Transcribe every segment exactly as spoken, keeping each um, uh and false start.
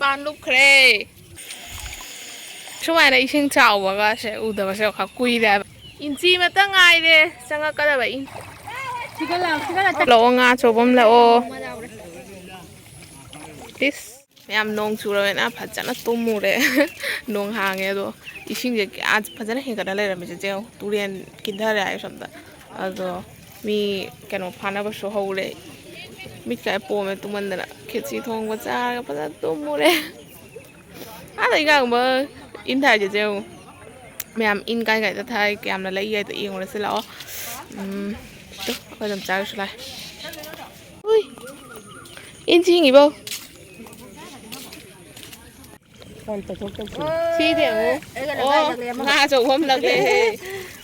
ꯄꯥꯟ ꯂꯨꯞꯈ꯭ꯔꯦ꯫ ꯁꯨꯃꯥꯏꯅ ꯏꯁꯤꯡ ꯆꯥꯎꯕꯒꯁꯦ ꯎꯗꯕꯁꯦ ꯈꯔ ꯀꯨꯏꯔꯦ ꯍꯥꯏꯕ꯫ ꯏꯟꯆꯤ ꯑꯃꯇ ꯉꯥꯏꯔꯦ ꯆꯪꯉꯛꯀꯗꯕ ꯏꯟ-, ꯁꯤꯒ ꯂꯥꯛꯑꯣ, ꯁꯤꯒ ꯂꯥꯛꯑꯣ꯫ ꯂꯥꯛꯑꯣ, ꯉꯥ ꯑꯆꯧꯕ ꯑꯃ ꯂꯥꯛꯑꯣ꯫ ꯄꯤꯁ꯫ ꯃꯌꯥꯝ ꯅꯣꯡ ꯆꯨꯔꯕꯅꯤꯅ ꯐꯖꯅ ꯇꯨꯝꯃꯨꯔꯦ꯫ ꯅꯣꯡ ꯍꯥꯡꯉꯦ ꯑꯗꯣ ꯏꯁꯤꯡꯁꯦ ꯀꯌꯥ ꯐꯖꯅ ꯍꯦꯟꯒꯠꯅ ꯂꯩꯔꯝꯃꯤꯁꯦ ꯌꯦꯡꯉꯣ꯫ ꯇꯨꯔꯦꯟ ꯀꯤꯟꯊꯔꯦ ꯍꯥꯏ ꯁꯣꯝꯗ꯫ ꯑꯗꯣ ꯃꯤ ꯀꯩꯅꯣ ꯐꯥꯅꯕꯁꯨ ꯍꯧꯔꯦ꯫ ꯃꯤꯠꯀ ꯄꯣꯝꯃꯦ ꯇꯨꯝꯃꯟꯗꯅ꯫ ꯈꯦꯆꯤ ꯊꯣꯡꯕ ꯆꯥꯔꯒ ꯐꯖꯅ ꯇꯨꯝꯃꯨꯔꯦ꯫ ꯑꯥꯗ ꯏꯟꯒꯥꯡꯕ ꯏꯟ ꯊꯥꯏꯁꯦ ꯌꯦꯡꯉꯨ꯫ ꯃꯌꯥꯝ ꯏꯟ ꯀꯥꯏ ꯀꯥꯏꯗ ꯊꯥꯏ, ꯀꯌꯥꯝꯅ ꯂꯩ ꯍꯥꯏꯗꯣ ꯌꯦꯡꯉꯨꯔꯁꯤ ꯂꯥꯛꯑꯣ꯫ ꯎꯝ, ꯇꯨ, ꯑꯩꯈꯣꯏ ꯑꯗꯨꯝ ꯆꯥꯔꯁꯨ ꯂꯥꯛꯑꯦ꯫ ꯎꯏ, ꯏꯟ ꯆꯤꯡꯉꯤꯕꯣ꯫ ꯐꯣꯟ ꯇꯧꯊꯣꯛ ꯇꯧꯁꯤꯟ꯫ ꯁꯤꯗꯤ ꯑꯃꯨꯛ꯫ ꯑꯣ, ꯉꯥ ꯑꯆꯧꯕ ꯑꯃ ꯂꯛꯂꯦꯍꯦ꯫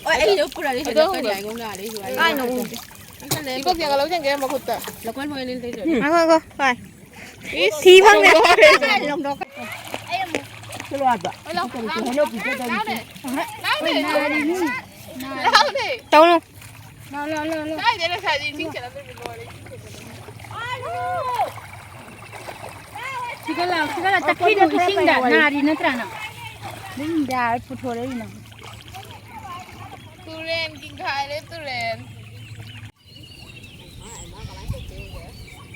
ꯍꯣꯏ, ꯑꯩꯁꯨ ꯄꯨꯔꯛꯑꯒꯦ ꯁꯤꯗ꯫ ꯑꯗꯣ ꯀꯔꯤ ꯍꯥꯏꯅꯣ ꯉꯥ ꯂꯩꯁꯨ ꯍꯥꯏꯅꯣ꯫ ꯀꯥꯏꯅꯣ ꯎꯗꯦ꯫ ꯏꯕꯣꯛ ꯌꯦꯡꯉ ꯂꯧꯁꯤꯟꯒꯦ ꯃꯈꯨꯠꯇ꯫ ꯂꯧꯀꯣꯟ ꯃꯣꯏ ꯑꯅꯤ ꯂꯩꯖꯔꯦ꯫ ꯉꯥꯏꯈꯣ, ꯉꯥꯏꯈꯣ, ꯄꯥꯏ꯫ ꯏꯁ, ꯊꯤ ꯐꯪꯗꯦ꯫ ꯂꯧꯗꯣꯛꯑꯣ꯫ ꯆꯠꯂꯣ ꯑꯥꯗ꯫ ꯍꯣꯏ, ꯂꯥꯎ, ꯂꯥꯎ, ꯂꯥꯎꯅꯦ꯫ ꯂꯥꯎꯅꯦ꯫ ꯇꯧꯅꯨ꯫ ꯂꯥꯎ, ꯂꯥꯎ, ꯂꯥꯎ, ꯂꯥꯎ꯫ ꯀꯥꯏꯗꯩ ꯉꯁꯥꯏꯗꯤ ꯏꯁꯤꯡ ꯆꯦꯜꯂꯝꯗ꯭ꯔꯤꯕ ꯂꯣꯏꯔꯦ, ꯏꯁꯤꯡ ꯆꯦꯜꯂꯝꯗ꯭ꯔꯤꯕ꯫ ꯁꯤꯒ ꯂꯥꯎ, ꯁꯤꯒ ꯂꯥꯎ, ꯇꯛꯈꯤꯅꯨ ꯏꯁꯤꯡꯗ, ꯅꯥꯔꯤ ꯅꯠꯇ꯭ꯔꯥ ꯅꯪ? ꯑꯗꯨꯝ ꯌꯥꯔꯦ, ꯄꯨꯊꯣꯔꯛꯏꯅ꯫ ꯇꯨꯔꯦꯟ ꯀꯤꯡꯈꯥꯏꯔꯦ, ꯇꯨꯔꯦꯟ꯫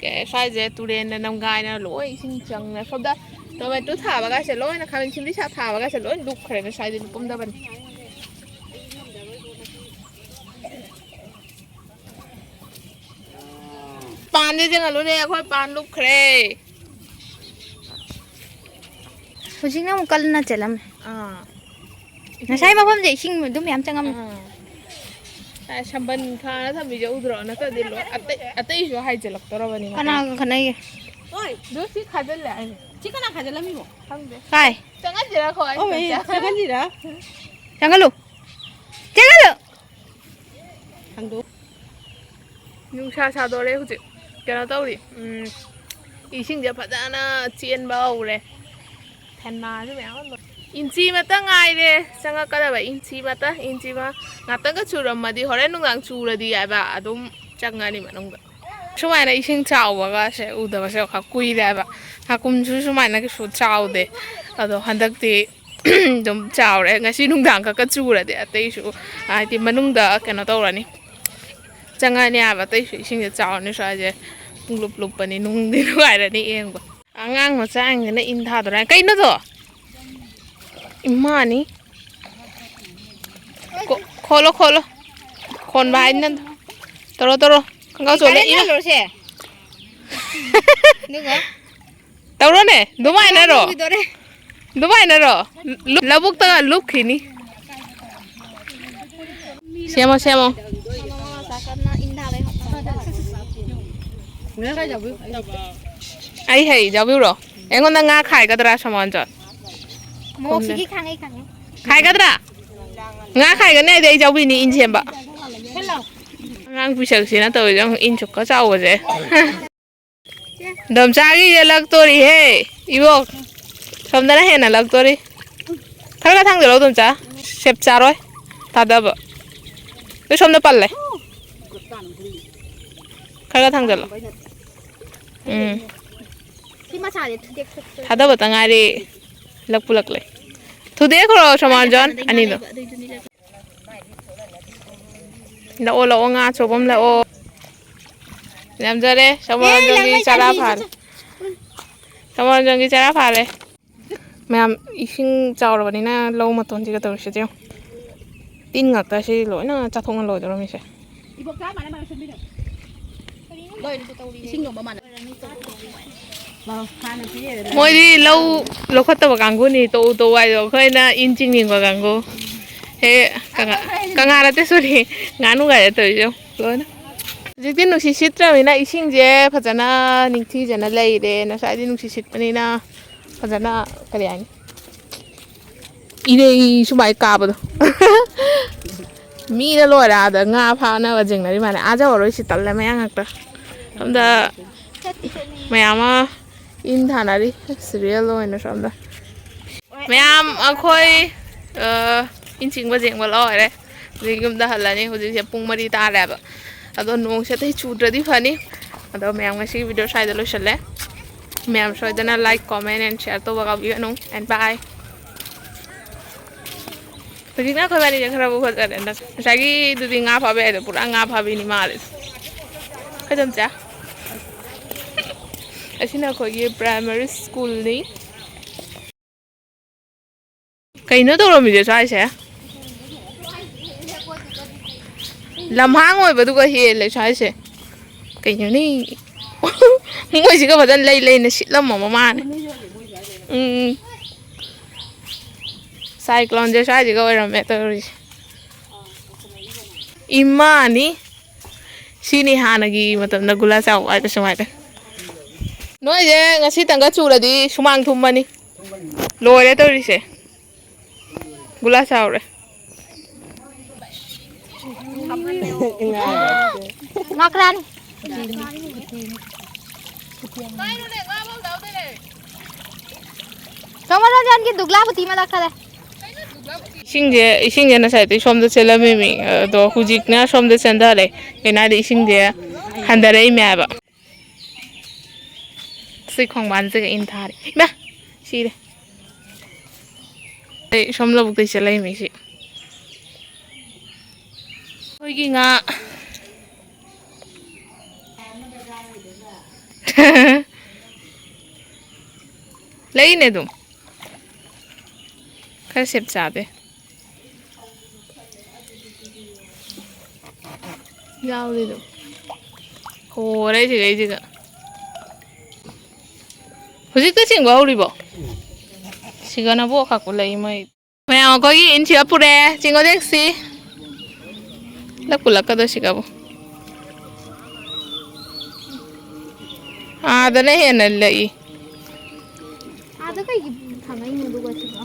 ꯑꯦ, ꯁ꯭ꯋꯥꯏꯁꯦ ꯇꯨꯔꯦꯟꯅ ꯅꯝꯒꯥꯏꯅ ꯂꯣꯏ ꯏꯁꯤꯡ ꯆꯪꯉꯦ꯫ ꯁꯣꯝꯗ ꯇꯣꯃꯦꯇꯣ ꯊꯥꯕꯒꯥꯏꯁꯦ ꯂꯣꯏꯅ, ꯈꯥꯃꯦꯟ ꯑꯁꯤꯟꯕꯤ ꯁꯥ-, ꯊꯥꯕꯒꯥꯏꯁꯦ ꯂꯣꯏ ꯂꯨꯞꯈ꯭ꯔꯦꯅꯦ, ꯁ꯭ꯋꯥꯏꯗꯤ ꯂꯨꯞꯄꯝꯗꯕꯅꯤ꯫ ꯄꯥꯟꯗꯤ ꯌꯦꯡꯍꯜꯂꯨꯅꯦ, ꯑꯩꯈꯣꯏ ꯄꯥꯟ ꯂꯨꯞꯈ꯭ꯔꯦ꯫ ꯍꯧꯖꯤꯛꯅ ꯑꯃꯨꯛ ꯀꯟꯅ ꯆꯦꯜꯂꯝꯃꯦ꯫ ꯑꯥ꯫ ꯉꯁꯥꯏ ꯃꯐꯝꯁꯦ ꯏꯁꯤꯡ ꯑꯗꯨꯝ ꯃꯌꯥꯝ ꯆꯪꯉꯝꯃꯦ꯫ ꯑꯥ꯫ ꯑꯥ, ꯁꯝꯕꯟ ꯈꯥꯔ ꯊꯝꯃꯤꯁꯦ ꯎꯗ꯭ꯔꯣ? ꯅꯠꯇ꯭ꯔꯗꯤ ꯂꯣꯏ ꯑꯇꯩ, ꯑꯇꯩꯁꯨ ꯍꯥꯏꯖꯤꯜꯂꯛꯇꯧꯔꯕꯅꯤ ꯃꯈꯥ꯫ ꯀꯅꯥꯒ ꯈꯠꯅꯩꯒꯦ? ꯑꯗꯨ ꯁꯤ ꯈꯥꯖꯤꯜꯂꯦ ꯍꯥꯏꯅꯦ꯫ ꯁꯤ ꯀꯅꯥ ꯈꯥꯖꯤꯜꯂꯝꯃꯤꯅꯣ? ꯈꯪꯗꯦ꯫ ꯀꯥꯏ? ꯆꯪꯍꯟꯁꯤꯔ ꯈꯣꯏ? ꯑꯣ, ꯃꯤ ꯆꯪꯍꯟꯁꯤꯔ? ꯆꯪꯍꯜꯂꯨ꯫ ꯆꯪꯍꯜꯂꯨ꯫ ꯍꯥꯡꯗꯣꯛ꯫ ꯅꯨꯡꯁꯥ ꯁꯥꯗꯣꯔꯦ ꯍꯧꯖꯤꯛ꯫ ꯀꯩꯅꯣ ꯇꯧꯔꯤ꯫ ꯎꯝ, ꯏꯁꯤꯡꯁꯦ ꯐꯖꯅ ꯆꯦꯟꯕ ꯍꯧꯔꯦ꯫ ꯊꯦꯟꯅꯥꯁꯨ ꯃꯌꯥꯝ ꯑꯃ ꯂꯣꯏ-, ꯏꯟꯆꯤ ꯑꯃꯇ ꯉꯥꯏꯔꯦ ꯆꯪꯉꯛꯀꯗꯕ, ꯏꯟꯆꯤ ꯑꯃꯇ, ꯏꯟꯆꯤ ꯑꯃ꯫ ꯉꯥꯛꯇꯪꯒ ꯆꯨꯔꯝꯃꯗꯤ, ꯍꯣꯔꯦꯟ ꯅꯨꯡꯗꯥꯡ ꯆꯨꯔꯗꯤ ꯍꯥꯏꯕ, ꯑꯗꯨꯝ ꯆꯪꯉꯅꯤ ꯃꯅꯨꯡꯗ꯫ ꯁꯨꯃꯥꯏꯅ ꯏꯁꯤꯡ ꯆꯥꯎꯕꯒꯁꯦ ꯎꯗꯕꯁꯦ ꯈꯔ ꯀꯨꯏꯔꯦ ꯍꯥꯏꯕ꯫ ꯍꯥꯀꯨꯝꯁꯨ ꯁꯨꯃꯥꯏꯅ ꯀꯩꯁꯨ ꯆꯥꯎꯗꯦ꯫ ꯑꯗꯣ ꯍꯟꯗꯛꯇꯤ ꯑꯗꯨꯝ ꯆꯥꯎꯔꯦ꯫ ꯉꯁꯤ ꯅꯨꯡꯗꯥꯡ ꯈꯛꯀ ꯆꯨꯔꯗꯤ ꯑꯇꯩꯁꯨ, ꯍꯥꯏꯗꯤ, ꯃꯅꯨꯡꯗ ꯀꯩꯅꯣ ꯇꯧꯔꯅꯤ, ꯆꯪꯉꯅꯤ ꯍꯥꯏꯕ꯫ ꯑꯇꯩꯁꯨ ꯏꯁꯤꯡꯁꯦ ꯆꯥꯎꯔꯅꯤ꯫ ꯁ꯭ꯋꯥꯏꯁꯦ ꯄꯨꯡꯂꯨꯞ ꯂꯨꯞꯄꯅꯤ꯫ ꯅꯨꯡꯗꯤ ꯅꯨꯡꯉꯥꯏꯔꯅꯤ ꯌꯦꯡꯕ꯫ ꯑꯉꯥꯡ ꯃꯆꯥꯁꯤꯡꯁꯤꯅ ꯏꯟ ꯊꯥꯗꯣꯔꯦ꯫ ꯀꯩꯅꯣꯗꯣ? ꯏꯃꯥꯅꯤ꯫ ꯈꯣ-, ꯈꯣꯠꯂꯣ, ꯈꯣꯠꯂꯣ꯫ ꯈꯣꯟꯕ ꯍꯥꯏꯅ ꯇꯧꯔꯣ, ꯇꯧꯔꯣ꯫ ꯈꯪꯒꯥꯎ ꯆꯣꯠꯂꯦ꯫ ꯏꯃꯥ꯫ ꯇꯧꯔꯣꯅꯦ, ꯑꯗꯨꯃꯥꯏꯅꯔꯣ? ꯑꯗꯨꯃꯥꯏꯅꯔꯣ? ꯂꯨꯞ-, ꯂꯧꯕꯨꯛꯇꯒ ꯂꯨꯞꯈꯤꯅꯤ꯫ ꯁꯦꯝꯃꯣ, ꯁꯦꯝꯃꯣ꯫ ꯑꯩ ꯍꯩ ꯌꯥꯎꯕꯤꯔꯣ? ꯑꯩꯉꯣꯟꯗ ꯉꯥ ꯈꯥꯏꯒꯗ꯭ꯔꯥ, ꯁꯣꯃꯣꯟꯆꯣꯠ? ꯃꯣꯔꯣꯛꯁꯤꯒꯤ ꯈꯥꯡꯉꯦ, ꯈꯥꯡꯉꯦ꯫ ꯈꯥꯏꯒꯗ꯭ꯔꯥ? ꯉꯥ ꯈꯥꯏꯒꯅꯤ ꯍꯥꯏꯗꯤ ꯑꯩ ꯌꯥꯎꯕꯤꯅꯤ ꯏꯟ ꯁꯦꯝꯕ꯫ ꯑꯉꯥꯡ ꯄꯤꯁꯛꯁꯤꯅ ꯇꯧꯔꯤꯁꯦ ꯌꯦꯡꯉꯨ, ꯏꯟ ꯁꯨꯛꯀ ꯆꯥꯎꯕꯁꯦ꯫ ꯗꯣꯝꯆꯥꯒꯤ ꯌꯦꯜꯂꯛꯇꯣꯔꯤꯍꯦ, ꯏꯕꯣꯛ꯫ ꯁꯣꯝꯗꯅ ꯍꯦꯟꯅ ꯂꯛꯇꯣꯔꯤ꯫ ꯈꯔ ꯈꯔ ꯊꯥꯡꯖꯜꯂꯣ, ꯗꯣꯝꯆꯥ꯫ ꯁꯦꯞ ꯆꯥꯔꯣꯏ꯫ ꯊꯥꯗꯕ꯫ ꯅꯣꯏ ꯁꯣꯝꯗ ꯄꯜꯂꯦ꯫ ꯈꯔ ꯈꯔ ꯊꯥꯡꯖꯜꯂꯣ꯫ ꯎꯝ꯫ ꯁꯤ ꯃꯁꯥꯁꯦ ꯊꯨꯗꯦꯛ ꯊꯨꯗꯦꯛ꯫ ꯊꯥꯗꯕꯇ ꯉꯥꯏꯔꯤ꯫ ꯂꯛꯄꯨ ꯂꯛꯂꯦ꯫ ꯊꯨꯗꯦꯛꯈ꯭ꯔꯣ, ꯁꯣꯃꯥꯟꯖꯣꯟ, ꯑꯅꯤꯗꯣ꯫ ꯂꯥꯛꯑꯣ, ꯂꯥꯛꯑꯣ, ꯉꯥ ꯑꯆꯧꯕ ꯑꯃ ꯂꯥꯛꯑꯣ꯫ ꯌꯥꯝꯖꯔꯦ, ꯁꯣꯃꯥꯟꯖꯣꯟꯒꯤ ꯆꯔꯥ ꯐꯥꯔꯦ꯫ ꯁꯣꯃꯥꯟꯖꯣꯟꯒꯤ ꯆꯔꯥ ꯐꯥꯔꯦ꯫ ꯃꯌꯥꯝ, ꯏꯁꯤꯡ ꯆꯥꯎꯔꯕꯅꯤꯅ ꯂꯧ ꯃꯇꯣꯟꯁꯤꯒ ꯇꯧꯔꯤꯁꯦ ꯌꯦꯡꯉꯣ꯫ ꯇꯤꯟ ꯉꯥꯛꯇ ꯁꯤ ꯂꯣꯏꯅ ꯆꯥꯊꯣꯛꯅ ꯂꯣꯏꯗꯧꯔꯝꯃꯤꯁꯦ꯫ ꯏꯁꯤꯡ ꯌꯣꯟꯕ ꯃꯥꯟꯅ꯫ ꯃꯣꯏꯗꯤ ꯂꯧ ꯂꯧꯈꯠꯇꯕ ꯀꯥꯡꯕꯨꯅꯤ, ꯇꯧ ꯇꯧ ꯍꯥꯏꯗꯣ꯫ ꯑꯩꯈꯣꯏꯅ ꯏꯟ ꯆꯤꯡꯅꯤꯡꯕ ꯀꯥꯡꯕꯨ꯫ ꯍꯦ, ꯀꯪꯉꯥ-, ꯀꯪꯉꯥ ꯅꯠꯇꯦ, ꯁꯣꯔꯤ, ꯉꯥꯅꯨ ꯒꯥꯏꯗ ꯇꯧꯔꯤꯁꯦ ꯌꯦꯡꯉꯣ ꯂꯣꯏꯅ꯫ ꯍꯧꯖꯤꯛꯇꯤ ꯅꯨꯡꯁꯤꯠ ꯁꯤꯠꯇ꯭ꯔꯕꯅꯤꯅ ꯏꯁꯤꯡꯁꯦ ꯐꯖꯅ ꯅꯤꯡꯊꯤꯖꯅ ꯂꯩꯔꯦ꯫ ꯉꯁꯥꯏꯗꯤ ꯅꯨꯡꯁꯤꯠ ꯁꯤꯠꯄꯅꯤꯅ ꯐꯖꯅ, ꯀꯔꯤ ꯍꯥꯏꯅꯤ, ꯏꯔꯩ ꯁꯨꯃꯥꯏ ꯀꯥꯕꯗꯣ꯫ ꯃꯤꯅ ꯂꯣꯏꯔꯦ ꯑꯥꯗ ꯉꯥ ꯐꯥꯅꯕ ꯆꯤꯡꯅꯔꯤ ꯃꯥꯜꯂꯦ꯫ ꯑꯥ ꯌꯧꯔꯔꯣꯏ, ꯁꯤ ꯇꯜꯂꯦ ꯃꯌꯥꯡ ꯉꯥꯛꯇ꯫ ꯁꯣꯝꯗ ꯃꯌꯥꯝ ꯑꯃ ꯏꯟ ꯊꯥꯅꯔꯤ꯫ ꯁꯤꯔꯤꯌꯦꯜ ꯑꯣꯏꯅ ꯁꯣꯝꯗ꯫ ꯃꯌꯥꯝ ꯑꯩꯈꯣꯏ, ꯑ, ꯏꯟ ꯆꯤꯡꯕ ꯆꯤꯡꯕ ꯂꯣꯏꯔꯦ꯫ ꯍꯧꯖꯤꯛ ꯌꯨꯝꯗ ꯍꯜꯂꯅꯤ꯫ ꯍꯧꯖꯤꯛꯁꯦ ꯄꯨꯡ ꯃꯔꯤ ꯇꯥꯔꯦꯕ꯫ ꯑꯗꯣ ꯅꯣꯡꯁꯦ ꯑꯇꯩ ꯆꯨꯗ꯭ꯔꯗꯤ ꯐꯅꯤ꯫ ꯑꯗꯣ ꯃꯌꯥꯝ, ꯉꯁꯤꯒꯤ video ꯁ꯭ꯋꯥꯏꯗ ꯂꯣꯏꯁꯤꯜꯂꯦ꯫ ꯃꯌꯥꯝ ꯁꯣꯏꯗꯅ like, comment and share ꯇꯧꯕ ꯀꯥꯎꯕꯤꯒꯅꯨ꯫ And bye꯫ ꯍꯧꯖꯤꯛꯅ ꯑꯩꯈꯣꯏ ꯋꯥꯔꯤꯁꯦ ꯈꯔꯕꯨ ꯐꯖꯔꯦ꯫ ꯉꯁꯥꯏꯒꯤꯗꯨꯗꯤ ꯉꯥ ꯐꯥꯕ ꯌꯥꯏꯗꯣ, ꯄꯨꯔꯥ ꯉꯥ ꯐꯥꯕꯤꯅꯤ ꯃꯥꯜꯂꯦ꯫ ꯈꯣꯏꯗꯝꯆꯥ꯫ ꯑꯁꯤꯅ ꯑꯩꯈꯣꯏꯒꯤ primary schoolꯅꯤ꯫ ꯀꯩꯅꯣ ꯇꯧꯔꯝꯃꯤꯁꯦ ꯁ꯭ꯋꯥꯏꯁꯦ? ꯂꯝꯍꯥꯡ ꯑꯣꯏꯕꯗꯨꯒ ꯍꯦꯜꯂꯦ ꯁ꯭ꯋꯥꯏꯁꯦ꯫ ꯀꯩꯅꯣꯅꯦ? ꯃꯣꯏꯁꯤꯒ ꯐꯖꯅ ꯂꯩ ꯂꯩꯅ ꯁꯤꯠꯂꯝꯃꯕ ꯃꯥꯅꯦ꯫ ꯎꯝ, ꯎꯝ꯫ Cycloneꯁꯦ ꯁ꯭ꯋꯥꯏꯁꯤꯒ ꯑꯣꯏꯔꯝꯃꯦ ꯇꯧꯔꯤꯁꯦ꯫ ꯏꯃꯥꯅꯤ꯫ ꯁꯤꯅꯤ ꯍꯥꯟꯅꯒꯤ ꯃꯇꯝꯗ ꯒꯨꯂꯥ ꯆꯥꯎꯕ ꯍꯥꯏꯕ ꯁꯨꯃꯥꯏꯅ꯫ ꯅꯣꯏꯁꯦ ꯉꯁꯤꯇꯪꯒ ꯆꯨꯔꯗꯤ ꯁꯨꯃꯥꯡ ꯊꯨꯝꯃꯅꯤ꯫ ꯂꯣꯏꯔꯦ ꯇꯧꯔꯤꯁꯦ꯫ ꯒꯨꯂꯥ ꯆꯥꯎꯔꯦ꯫ ꯉꯀ꯭ꯔꯥꯅꯤ꯫ ꯀꯃꯔꯣꯖꯥꯟꯒꯤ ꯗꯨꯒ꯭ꯂꯥꯕꯨꯇꯤ ꯃꯂꯛ ꯈꯔꯦ꯫ ꯏꯁꯤꯡꯁꯦ, ꯏꯁꯤꯡꯁꯦ ꯉꯁꯥꯏꯗꯩ ꯁꯣꯝꯗ ꯆꯦꯜꯂꯝꯃꯤꯃꯤ, ꯑꯗꯣ ꯍꯧꯖꯤꯛꯅ ꯁꯣꯝꯗ ꯆꯦꯟꯊꯔꯦ꯫ ꯀꯩꯅꯣ ꯍꯥꯏꯗꯤ ꯏꯁꯤꯡꯁꯦ ꯍꯟꯊꯔꯛꯏꯃꯦ ꯍꯥꯏꯕ꯫ ꯁꯤ ꯈꯣꯡꯕꯥꯟꯁꯤꯒ ꯏꯟ ꯊꯥꯔꯦ꯫ ꯏꯃꯥ! ꯁꯤꯔꯦ꯫ ꯑꯩ ꯁꯣꯝ ꯂꯧꯕꯨꯛꯇꯩ ꯆꯦꯜꯂꯛꯏꯃꯤ ꯁꯤ꯫ ꯑꯩꯈꯣꯏꯒꯤ ꯉꯥ꯫ ꯂꯩꯅꯦ ꯑꯗꯨꯝ꯫ ꯈꯔ ꯁꯦꯞ ꯆꯥꯕꯤ꯫ ꯌꯥꯎꯔꯤꯗꯣ꯫ ꯍꯣꯔꯦ ꯁꯤꯗꯩꯁꯤꯗ꯫ ꯍꯧꯖꯤꯛꯇ ꯆꯤꯡꯕ ꯍꯧꯔꯤꯕꯣ? ꯁꯤꯒꯅꯕꯨ ꯈꯥꯛꯄ ꯂꯩ ꯃꯩ꯫ ꯃꯌꯥꯝ ꯑꯩꯈꯣꯏꯒꯤ ꯏꯟꯁꯤꯒ ꯄꯨꯔꯦ꯫ ꯆꯤꯡꯉꯣ ꯌꯦꯡꯁꯤ꯫ ꯂꯛꯄꯨ ꯂꯛꯀꯗꯣ ꯁꯤꯒꯕꯨ꯫ ꯑꯥꯗꯅ ꯍꯦꯟꯅ ꯂꯛꯏ꯫ ꯑꯥꯗ ꯀꯩꯒꯤ ꯊꯝꯃꯛꯏꯅꯣ ꯑꯗꯨꯒ ꯁꯤꯕꯣ?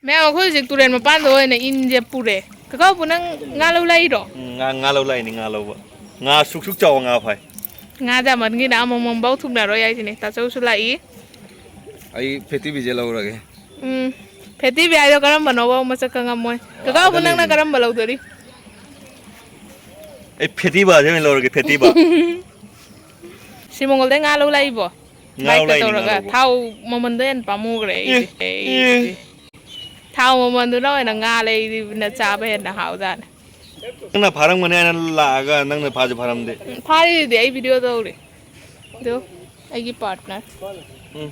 ꯃꯌꯥꯝ, ꯑꯩꯈꯣꯏ ꯍꯧꯖꯤꯛ ꯇꯨꯔꯦꯟ ꯃꯄꯥꯟꯗ ꯑꯣꯏꯅ ꯏꯟꯁꯦ ꯄꯨꯔꯦ꯫ ꯀꯀꯥ ꯎꯄꯨ, ꯅꯪ ꯉꯥ ꯂꯧ ꯂꯥꯛꯏꯔꯣ? ꯎꯝ, ꯉꯥ, ꯉꯥ ꯂꯧ ꯂꯥꯛꯏꯅꯤ, ꯉꯥ ꯂꯧꯕ꯫ ꯉꯥ ꯁꯨꯛ ꯁꯨꯛ ꯆꯥꯎꯕ ꯉꯥ ꯐꯥꯏ꯫ ꯉꯥ ꯌꯥꯝꯃꯟꯒꯤꯅ ꯑꯃꯃꯝꯐꯥꯎ ꯊꯨꯡꯅꯔꯣꯏ ꯍꯥꯏꯁꯤꯅꯦ꯫ ꯇꯥꯆꯧꯁꯨ ꯂꯥꯛꯏ꯫ ꯑꯩ ꯐꯦꯇꯤ ꯕꯤꯖꯦ ꯂꯧꯔꯒꯦ꯫ ꯎꯝ, ꯐꯦꯇꯤ ꯕꯤ ꯍꯥꯏꯗꯣ ꯀꯔꯝꯕꯅꯣꯕ ꯃꯁꯛ ꯈꯪꯉꯝꯃꯣꯏ꯫ ꯀꯀꯥ ꯎꯄꯨ, ꯑꯥꯗ ꯅꯪꯅ ꯂꯩꯕꯅꯤ꯫ ꯀꯔꯝꯕ ꯂꯧꯗꯣꯔꯤ? ꯑꯩ ꯐꯦꯇꯤ ꯕꯥꯁꯦ ꯑꯣꯏꯅ ꯂꯧꯔꯒꯦ, ꯐꯦꯇꯤ ꯕꯥ꯫ ꯁꯤ ꯃꯪꯒꯣꯜꯗꯩ ꯉꯥ ꯂꯧ ꯂꯥꯛꯏꯕꯣ? ꯉꯥ ꯂꯧ ꯕꯥꯏꯛꯇ ꯂꯥꯛꯏꯅꯦ, ꯉꯥ ꯇꯧꯔꯒ ꯂꯧꯕ꯫ ꯊꯥꯎ ꯃꯃꯟꯗꯣ ꯍꯦꯟꯅ ꯄꯥꯝꯃꯨꯈ꯭ꯔꯦ ꯑꯩꯗꯤ꯫ ꯑꯦ, ꯑꯦ꯫ ꯊꯥꯎ ꯃꯃꯟꯗꯨꯅ ꯑꯣꯏꯅ ꯉꯥ ꯂꯩꯕꯅ ꯆꯥꯕ ꯍꯦꯟꯅ ꯍꯥꯎꯖꯥꯠꯅꯤ꯫ ꯅꯪꯅ ꯐꯥꯔꯝꯒꯅꯤ ꯍꯥꯏꯅ ꯂꯥꯛꯑꯒ ꯅꯪꯅ ꯐꯥꯁꯨ ꯐꯥꯔꯝꯗꯦ꯫ ꯎꯝ, ꯐꯥꯔꯤꯗꯨꯗꯤ ꯑꯩ ꯚꯤꯗꯤꯑꯣ ꯇꯧꯔꯤ꯫ ꯑꯗꯣ ꯑꯩꯒꯤ ꯄꯥꯔꯠꯅꯔ꯫ ꯎꯝ꯫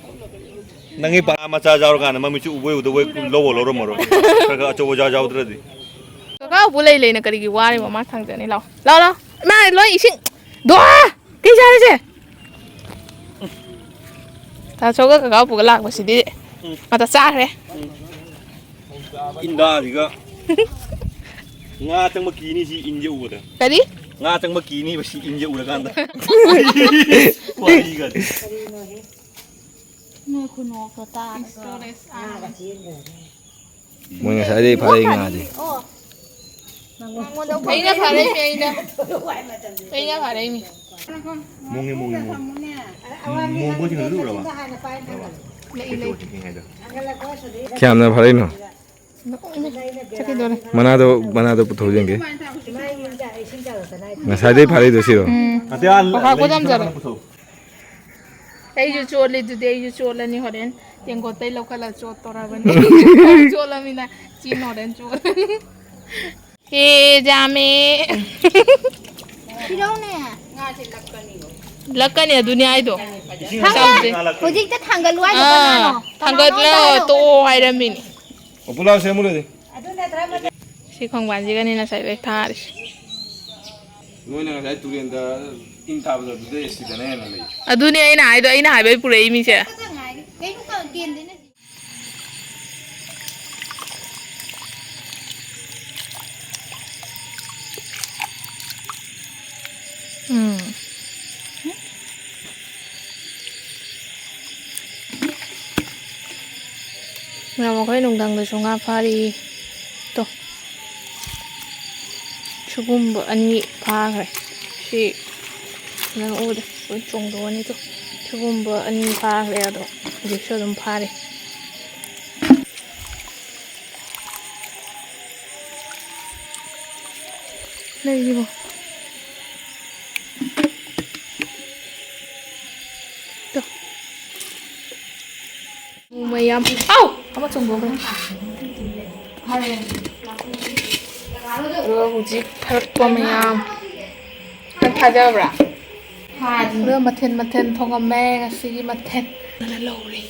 ꯅꯪꯒꯤ ꯄꯥ ꯃꯆꯥ ꯌꯥꯎꯔꯀꯥꯟꯗ ꯃꯃꯤꯠꯁꯨ ꯎꯕꯣꯏ ꯎꯗꯕꯣꯏ ꯂꯧꯕ ꯂꯧꯔꯝꯃꯔꯣꯏ꯫ ꯈꯔ ꯈꯔ ꯑꯆꯧꯕ ꯌꯥꯎ ꯌꯥꯎꯗ꯭ꯔꯗꯤ꯫ ꯀꯀꯥ ꯎꯄꯨ ꯂꯩ ꯂꯩꯅ ꯀꯔꯤꯒꯤ ꯋꯥꯔꯤꯕ? ꯃꯥ ꯊꯥꯡꯖꯅꯤ꯫ ꯂꯥꯎ꯫ ꯂꯥꯎ, ꯂꯥꯎ꯫ ꯏꯃꯥ, ꯂꯣꯏ ꯏꯁꯤꯡ꯫ ꯗꯣ! ꯀꯩ ꯆꯥꯔꯁꯦ? ꯇꯥ ꯆꯧꯒ ꯀꯀꯥ ꯎꯄꯨꯒ ꯂꯥꯛꯄꯁꯤꯗꯤ ꯎꯝ꯫ ꯃꯇꯥ ꯆꯥꯈ꯭ꯔꯦ꯫ ꯎꯝ꯫ ꯏꯟꯗꯥꯁꯤꯒ ꯉꯥ ꯆꯪꯕ ꯀꯤꯅꯤ ꯁꯤ ꯏꯟꯁꯦ ꯎꯕꯗ꯫ ꯀꯔꯤ? ꯉꯥ ꯆꯪꯕ ꯀꯤꯅꯤꯕ ꯁꯤ ꯏꯟꯁꯦ ꯎꯔꯀꯥꯟꯗ꯫ ꯋꯥꯔꯤꯒꯗꯤ꯫ ꯅꯣꯏ ꯈꯨꯅꯣꯛꯇꯣ ꯇꯥꯔꯒ꯫ ꯃꯣꯏ ꯉꯁꯥꯏꯗꯩ ꯐꯥꯔꯛꯏ ꯉꯥꯁꯦ꯫ ꯑꯩꯅ ꯐꯥꯔꯛꯏꯅꯦ, ꯑꯩꯅ꯫ ꯑꯩꯅ ꯐꯥꯔꯛꯏꯅꯦ꯫ ꯃꯣꯡꯉꯦ, ꯃꯣꯡꯉꯦ, ꯃꯣꯡꯉꯦ꯫ ꯃꯣꯡꯕꯁꯤꯡꯗꯨ ꯎꯔꯕ? ꯂꯩ, ꯂꯩ꯫ ꯀꯌꯥꯝꯅ ꯐꯥꯔꯛꯏꯅꯣ? ꯆꯠꯈꯤꯗꯣꯔꯦ꯫ ꯃꯅꯥꯗꯣ, ꯃꯅꯥꯗꯣ ꯄꯨꯊꯣꯛ ꯌꯦꯡꯒꯦ꯫ ꯉꯁꯥꯏꯗꯩ ꯐꯥꯔꯛꯏꯗꯣ ꯁꯤꯔꯣ? ꯎꯝ꯫ ꯅꯠꯇꯦ, ꯑꯥ, ꯄꯣꯈꯥꯏ ꯂꯩ ꯀꯣꯠ ꯌꯥꯝ ꯈꯔ ꯆꯠꯂꯦ꯫ ꯄꯨꯊꯣꯛ꯫ ꯑꯩꯁꯨ ꯆꯣꯠꯂꯤꯗꯨꯗꯤ, ꯑꯩꯁꯨ ꯆꯣꯠꯂꯅꯤ ꯍꯣꯔꯦꯟ꯫ ꯇꯦꯡꯀꯣꯠꯇꯩ ꯂꯧꯈꯠꯂ ꯆꯣꯠꯇꯣꯔꯕꯅꯤ꯫ ꯆꯣꯠꯂꯃꯤꯅ ꯆꯤꯟ ꯍꯣꯔꯦꯟ ꯆꯣꯠꯂꯅꯤ꯫ ꯑꯦ, ꯖꯥꯃꯦ꯫ ꯄꯤꯔꯧꯅꯦ꯫ ꯂꯛꯀꯅꯤ, ꯑꯗꯨꯅꯤ ꯍꯥꯏꯗꯣ꯫ ꯏꯁꯤꯡ ꯊꯥꯡꯒꯠ-, ꯆꯥꯎꯗꯦ꯫ ꯍꯧꯖꯤꯛꯇ ꯊꯥꯡꯒꯠꯂꯨ ꯍꯥꯏꯗꯣ ꯑꯥ, ꯀꯅꯥꯅꯣ? ꯊꯥꯡꯒꯠꯂ ꯀꯅꯥꯅꯣ ꯍꯥꯏꯔꯣ? ꯇꯣꯛꯑꯣ ꯍꯥꯏꯔꯝꯃꯤꯅꯤ꯫ ꯑꯣ, ꯄꯨꯂꯥꯎꯁꯦ ꯑꯃꯨꯛ ꯂꯩꯔꯦ꯫ ꯁꯤ ꯈꯣꯡꯕꯥꯟꯁꯤꯒꯅꯤ ꯉꯁꯥꯏ ꯂꯣꯏ ꯊꯥꯔꯤꯁꯦ꯫ ꯅꯣꯏꯅ ꯉꯁꯥꯏ ꯇꯨꯔꯦꯟꯗ ꯏꯟ ꯊꯥꯕꯗꯣ ꯑꯗꯨꯗꯩ ꯁꯤꯗꯅ ꯍꯦꯟꯅ ꯂꯩ꯫ ꯑꯗꯨꯅꯦ ꯑꯩꯅ ꯍꯥꯏꯗꯣ, ꯑꯩꯅ ꯍꯥꯏꯕꯩ ꯄꯨꯔꯛꯏ ꯃꯤꯁꯦ꯫ ꯎꯝ꯫ ꯃꯌꯥꯝ, ꯑꯩꯈꯣꯏ ꯅꯨꯡꯗꯥꯡꯗꯁꯨ ꯉꯥ ꯐꯥꯔꯤ꯫ ꯇꯣ꯫ ꯁꯤꯒꯨꯝꯕ ꯑꯅꯤ ꯐꯥꯈ꯭ꯔꯦ꯫ ꯁꯤ ꯅꯪ ꯎꯕꯗ ꯂꯣꯏ ꯆꯣꯡꯊꯣꯛꯑꯅꯤ꯫ ꯇꯣ꯫ ꯁꯤꯒꯨꯝꯕ ꯑꯅꯤ ꯐꯥꯈ꯭ꯔꯦ, ꯑꯗꯣ ꯍꯧꯖꯤꯛꯁꯨ ꯑꯗꯨꯝ ꯐꯥꯔꯤ꯫ ꯂꯩꯔꯤꯕꯣ? ꯃꯌꯥꯝ꯫ ꯑꯥꯎ! ꯑꯃ ꯆꯣꯡꯊꯣꯛꯈ꯭ꯔꯦ꯫ ꯑꯗꯨꯒ ꯍꯧꯖꯤꯛ ꯊꯥꯔꯛꯄ ꯃꯌꯥꯝ꯫ ꯅꯪ ꯊꯥꯖꯕ꯭ꯔꯥ? ꯑꯗꯨꯒ ꯃꯊꯦꯜ ꯃꯊꯦꯜ ꯊꯣꯡꯉꯝꯃꯦ ꯉꯁꯤꯒꯤ ꯃꯊꯦꯜ꯫ ꯂꯧꯔꯦ꯫